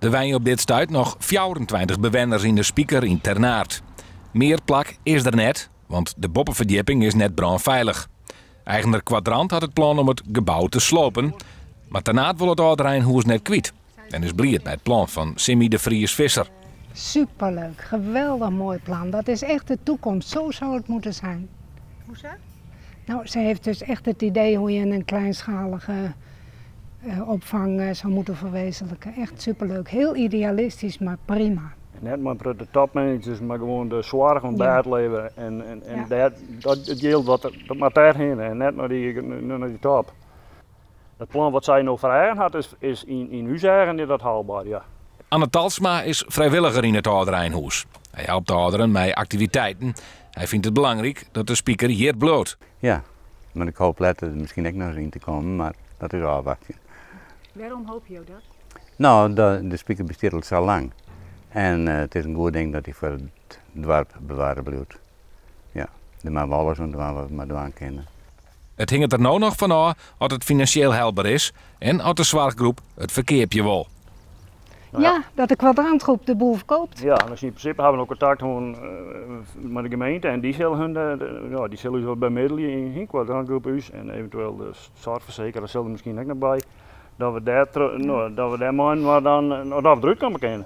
Der wenje op dit stuit noch 24 bewenners yn de Spiker yn Ternaard. Mear plak is der net, want de boppeferdjipping is net brânfeilich. Eigener Kwadrant hat it plan om it gebou te slopen, mar Ternaard wol it âldereinhûs net kwyt en is bliid mei it plan fan Simmy de Vries Visser. Superleuk, geweldig mooi plan. Dat is echt de toekomst. Zo zou het moeten zijn. Hoe zo? Nou, ze heeft dus echt het idee hoe je een kleinschalige opvang zou moeten verwezenlijken. Echt superleuk. Heel idealistisch, maar prima. Net mar de topmanagers, mar gewoan de soarch oan bêd levere en dêr, dat, it jild wat, dat moat dêrhinne en net nei dy top. It plan wat sy no foar eagen hat is yn ús eagen is dat haalbaar, ja. Anne Talsma is frijwilliger yn it âldereinhûs. Hy helpt de âlderen mei aktiviteiten. Hy fynt it belangryk dat de Spiker hjir bliuwt. Ja, mar ik hoopje letter der miskien ek noch ris yn te kommen, mar dat is ôfwachtsjen. Wêrom hoopje jo dat? No, de Spiker bestiet al sa lang en it is in goed ding dat dy foar it doarp bewarre bliuwt. Ja, dêr moatte we alles oan dwaan wat we mar dwaan kinne. It hinget der no noch fan ôf oft it finansjeel helber is en oft de soarchgroep it ferkeapje wol. Ja, dat de Kwadrantgroep de boel verkoopt. Ja, dus yn prinsipe hawwe we no kontakt hân mei de gemeente en dy sil hun, ja, dy sil ús wat bemiddelje yn Kwadrantgroep ús en eventueel de soarchfersekeraar sil der miskien ek noch by, dat we dêr, no, dat we dêr mei-inoar dan, dat we derút komme kinne.